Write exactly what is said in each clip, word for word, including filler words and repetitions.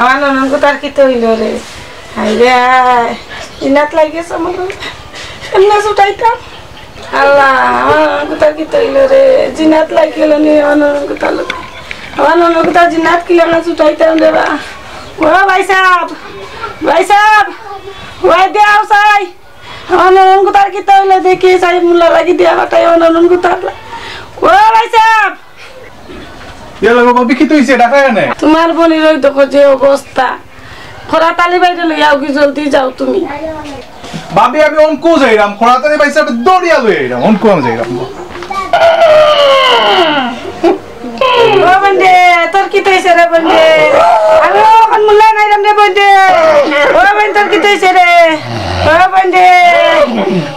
আমার ননদ গুতার কিতা অইলো রে? হায় রে হায়, জিন্নাত লাগি গেছে আমার। কেমনে ছুটাইতাম? আল্লাহ, আমার ননদ গুতার কিতা অইলো রে? জিন্নাত লাগি গেলো নি আমার ননদ গুতার লগে? আমার ননদ গুতার জিন্নাত কিলা না ছুটাইতাম রে বা। ও ভাইসাব, ভাইসাব, ওয়াই দেও চাই। আমার ননদ গুতার কিতা অইলো দেখি চাই, মুল্লা লাগি দিয়া পাঠাই আমার ননদ গুতার। ও ভাইসাব, ইয়া লাগো, ভাবি, কিতা অইছে? ডাকায় আনে। তুমার বইনর অউ দেখো যে অবস্থা। খরাত আলী ভাইরে লইয়া আওগি, জলদি যাও তুমি। ভাবি, আমি অনকু যাইরাম, খরাত আলী ভাইসাবরে ধরিয়া লই আইরাম, অনকু আমি যাইরাম। ও বইন রে, তোর কিতা অইছে রে বইন রে? আমি অখন মুল্লা নাইরাম রে বইন রে। ও বইন, তোর কিতা অইছে রে? ও বইন রে,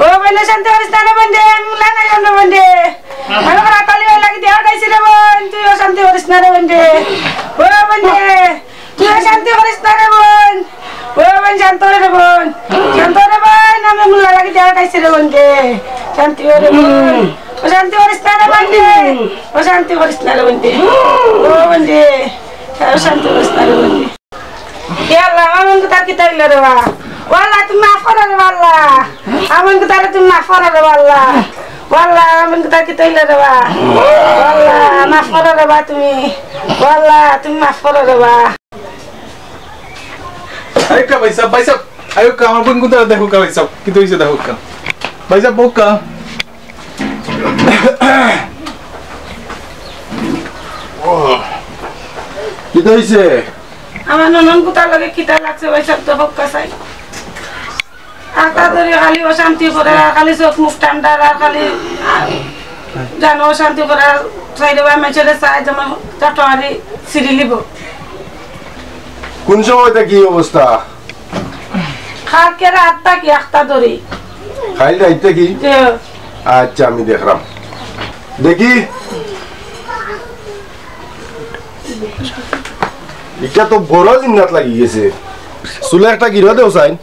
ও বইন, অশান্তি করিস না রে বইন রে, আমি মুল্লা নাইরাম রে বইন রে। আমি খরাত আলী ভাইর লাগি দিয়া পাঠাইছি রে বইন, তুই অশান্তি করিস না রে বইন রে। ও বইন রে, তুই অশান্তি করিস না রে বইন। ও বইন, শান্ত অ রে বইন, শান্ত অ রে বইন, আমি মুল্লা লাগি দিয়া পাঠাইছি রে বইন রে। শান্তি অ রে বইন, অশান্তি করিস না রে বইন রে, অশান্তি করিস না রে বইন রে। ও বইন রে, অশান্তি করিস না রে বইন রে। ইয়া আল্লাহ, আমার ননদ গুতার কিতা অইলো রে বা? ও আল্লাহ, তুমি মাফ করো রে বা আল্লাহ। আমার ননদ গুতারে তুমি মাফ করো রে বা আল্লাহ। ও আল্লাহ, আমার ননদ গুতার কিতা অইলো রে বা? ও আল্লাহ, মাফ করো রে বা তুমি। ও আল্লাহ, তুমি মাফ করো রে বা। আইউক্কা ভাইসাব, ভাইসাব, আইউক্কা, আমার বইন গুতারে দেখউক্কা ভাইসাব, কিতা অইছে দেখউক্কা। ভাইসাব, বউক্কা। কিতা অইছে? আমার ননদ গুতার লগে কিতা লাগছে ভাইসাব, দেখউক্কা চাই। আখতা ধরি খালি অশান্তি করে, আর খালি চউখ মুখ টান্ডার, আর খালি, আ, জানো অশান্তি করে, আর চাইরে বা মেচরে চাই যেমন চটমারি সিরিলিব। কুন সময় থাকি অবস্থা? কালকে রাইত থাকি আখতা ধরি। কাইল রাইত থাকি? জি। আচ্ছা, আমি দেখরাম। দেখি। ইটা তো বড় জিন্নাত লাগি গেছে। চুলে একটা গিরা দেও চাইন।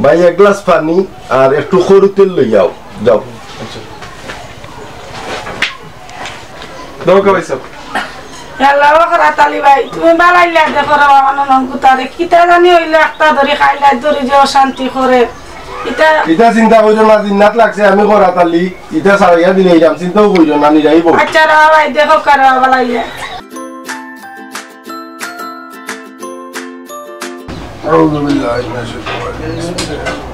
ভাই, এক গ্লাস পানি আর একটু খরু তেল লই আও। যাও। আচ্ছা। দরকার ভাইসাব। আল্লাহ, ও খরাত আলী ভাই, তুমি বালাইলা দেখো রে বা, আমার ননদ গুতারে। কিতা জানি অইলো, আখতা ধরি কাইল রাইত ধরি যে অশান্তি করে। ইতা ইতা চিন্তা করিও না, জিন্নাত লাগছে, আমি খরাত আলী। ইতা ছাড়াইয়া দিলে এইরাম চিন্তাও করিও না, নিরাইব। আচ্ছা রে বা ভাই, দেখউক্কা রে বা বালাইলা। أعوذ بالله من الشيطان الرجيم. بسم الله.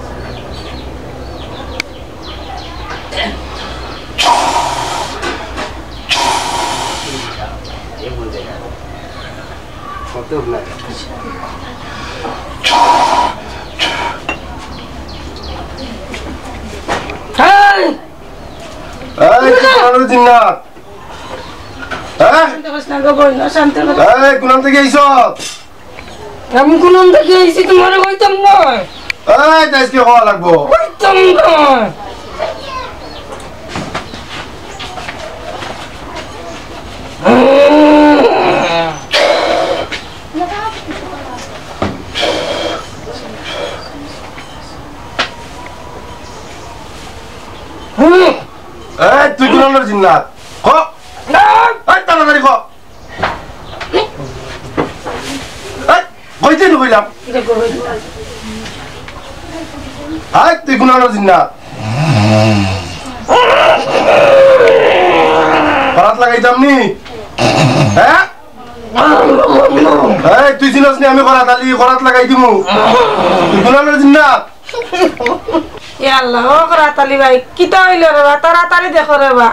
এই! এই, তুই কোন আলোর জিন্নাত? হ্যাঁ? শান্ত করিস না গো বইন, শান্ত করিস। এই, কোন আলো থাকি আইছস? আমি কোন আলো থাকি আইছি, তুমারে কইতাম না। এই, তে আইজকে কওয়া লাগবো। কইতাম না। এই, তুই কোন আলোর জিন্নাত? ক। এই, তাড়াতাড়ি ক। এই, কইতে নি কইলাম। এই, তুই কোন আলোর জিন্নাত? খরাত লাগাইতাম নি? হ্যাঁ? এই, তুই চিনস নি আমি খরাত আলী, খরাত লাগাই দিমু। তুই কোন আলোর জিন্নাত? ইয়া আল্লাহ, ও খরাত আলী ভাই, কিতা অইলো রে বা? তাড়াতাড়ি দেখো রে বা।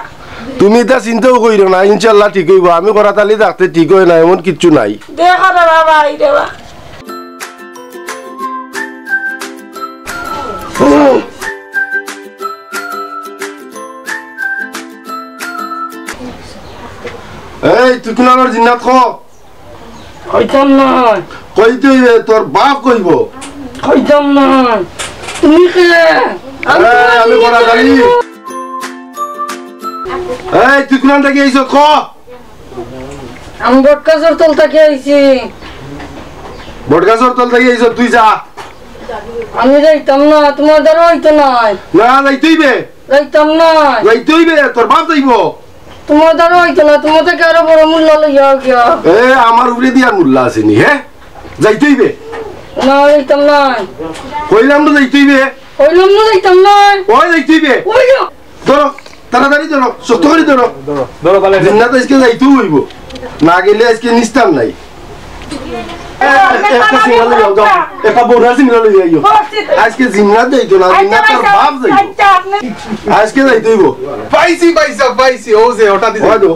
তুমি ইতা চিন্তাও কইরো না, ইনশাআল্লাহ ঠিক অইবো। আমি খরাত আলী থাকতে ঠিক অয় না, এমন কিচ্ছু নাই। দেখো রে বা, ভাই রে বা। এই, তুই কোন আলোর জিন্নাত ক? কইতাম না। কইতে অইবে, তোর বাপ কইবো। কইতাম না। তুমি কে? এই, আমি খরাত আলী। এই, তুই কোন থাকি আইছস ক? আমি বটগাছর তল থাকি আইছি। বটগাছর তল থাকি আইছস, তুই যা। আমি যাইতাম না, তুমার দ্বারা অইতো নায়। না, যাইতে অইবে। যাইতাম না। যাইতে অইবে, তোর বাপ যাইবো। তুমার দ্বারা অইতো না, তুমার থাকি আরো বড় মুল্লা লইয়া আও গিয়া। এ, আমার উপরে দিয়া মুল্লা আছে নি, হে? যাইতে অইবে। না, যাইতাম না। কইলাম তো যাইতে অইবে। কইলাম না যাইতাম না। ওই যাইতে অইবে। ওই যা। ধরো, তাড়াতাড়ি ধরো, শক্ত করি ধরো। ধরো, ধরো, তাহলে। জিন্নাত আইজকে যাইতেউ অইবো। না গেলে আইজকে নিস্তার নাই। এ, এ, একটা সিঙ্গারা লইয়া যাও, যাও। একটা বড় সিঙ্গারা লইয়া আইও। আইজকে জিন্নাত যাইতো না, জিন্নাত তার বাপ যাইতো। আইজকে যাইতে অইবো। পাইছি, পাইছি, পাইছি, ও যে ওটা দিছে। ওই তো।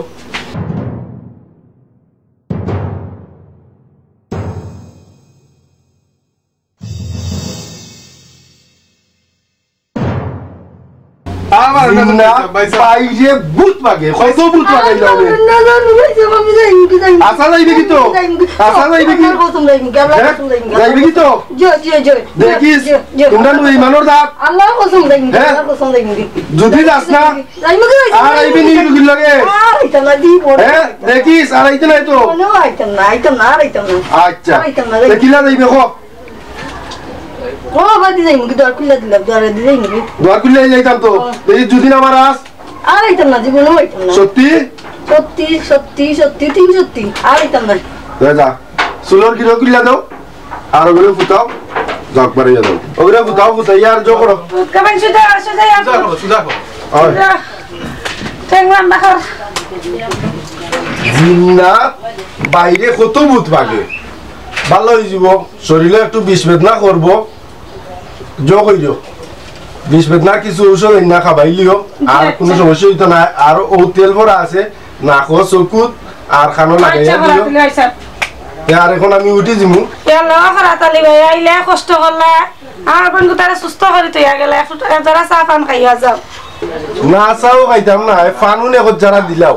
আমার ওটা জিন্নাত ভাই সাহেব। পাইলে ভূত পাগে, কত ভূত পাগে যাবে। না, না, না, ভাই সাহেব, আমি যাইমু কি, যাইমু কি? আশা যাইবে কি তো? যাইমু কি? আশা যাইবে কি? আল্লাহর কসম যাইমু কি, আল্লাহর হ্যাঁ? কসম যাইমু কি? যাইবে কি তো? জি, জি, জি। দেখিস, জি, জি, তোমরা জি। নু ইমানর দাঁত। আল্লাহর কসম যাইমু কি, হ্যাঁ? আল্লাহর কসম যাইমু কি? যদি যাস না, যাইমু কি, যাইমু কি? আর আইবি নি রুগীর লগে। আর আইতাম না, দি বড়। হ্যাঁ? দেখিস, আর আইতে নাই তো। মনে হয় আইতাম না, আইতাম না, আর আইতাম না। আচ্ছা। আর আইতাম না, তে কিলা যাইবে, ক? ও, বাদি যাইমু কি, দর খুলে দিলাম, দর দি যাইমু কি? দর খুলে যাইতাম তো। ও। এই দুদিন আমার আস। আর আইতাম না, জীবনেও আইতাম না। সত্যি? সত্যি, সত্যি, সত্যি, তিন সত্যি। আর আইতাম না। যা, যা। চুলর কিরো খুলে দাও। আর ওগুলো ফুটাও। যাও, বাড়ি যাও। ওগুলো ফুটাও, ফুটাই আর জো করো। ফুটকা ভাই, সুজা, সুজা, আর সুজা করো, সুজা করো। ওই। সুজা। ঠেংলাম বাকর। জিন্নাত বাইরে কত ভূত পাগে। ভালা অইযিবো, শরীরে একটু বিষ বেদনা করবো, জো কইরো। বিষ বেদনা কিছু ঔষধ আইনা খাবাইলিও, আর কুনু সমস্যা অইতো না। আর ও তেল ভরা আছে, নাকো, চকুত, আর কানো লাগাইয়া দিও। তে আর এখন আমি উঠি যিমু। ইয়া আল্লাহ, খরাত আলী ভাই, আইলা কষ্ট করলা। আমার বোন গুতারে সুস্থ করি থইয়া গেলা, একটু, একজরা চা পান খাইয়া যাও। না, চাও খাইতাম না, এ পানুন এখন যারা দিলাও।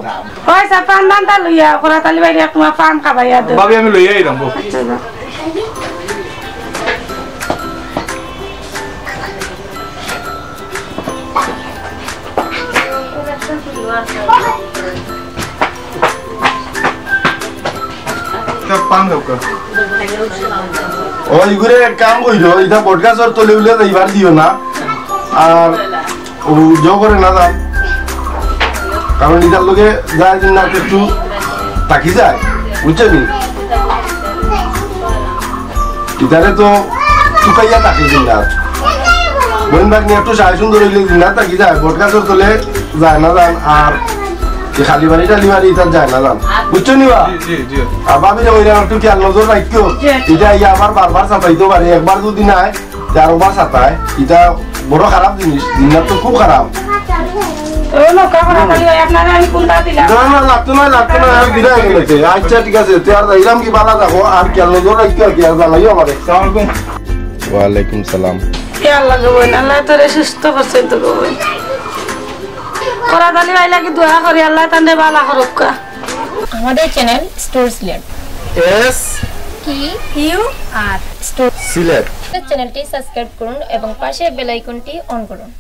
ওই চা পান দানটা লইয়া, খরাত আলী ভাইরে এক টুমা পান খাবাইয়া দেও। ভাবি, আমি লইয়া আইরাম, বউ। আচ্ছা, যাও। ওই ঘুরে এক কাম কইরো, ইটা বটগাছর তলে উলে যাইবার দিও না। আর ও জো করে না যান, কারণ ইটার লগে যায় জিন্নাত একটু থাকি যায়, বুঝছো নি? ইতারে তো চুকাইয়া থাকে জিন্নাত। বইন ভাগ্নি একটু সাই সুন্দর অইলে জিন্নাত থাকি যায়, বটগাছর তলে যায় না যান, আর এই খালি বাড়ি টালি বাড়ি ইতার যায় না যান, বুঝছো নি বা? জি, জি, জি। আর ভাবি যে ওইরকম একটু খেয়াল নজর রাখিও, জি। ইটা ইয়া আবার বারবার সাতাইতে পারে, একবার যদি না হয়, চারবার সাতায়, ইটা বড় খারাপ জিনিস, জিন্নাত তো খুব খারাপ। ও নৌকা করা খালি হয়, আপনারা আমি কোনটা দিলাম? না, না, লাগতো না, লাগতো না, আমি বিদায় হয়ে গেছে। আচ্ছা, ঠিক আছে, তুই আর যাইলাম কি, বালা থাকো, আর খেয়াল নজর রাখিও আর কি, আর জানাইও আমারে। আসসালামু আলাইকুম। ওয়ালাইকুম সালাম। ইয়া আল্লাহ গো বইন, আল্লাহ তোরে সুস্থ করছেন তো গো বইন। খরাত আলী ভাই লাগি দোয়া করি, আল্লাহ তানরে বালা করুক্কা। আমাদের channel store Sylhet. S T U R store Sylhet. চ্যানেলটি সাবস্ক্রাইব করুন এবং পাশে বেল আইকনটি অন করুন।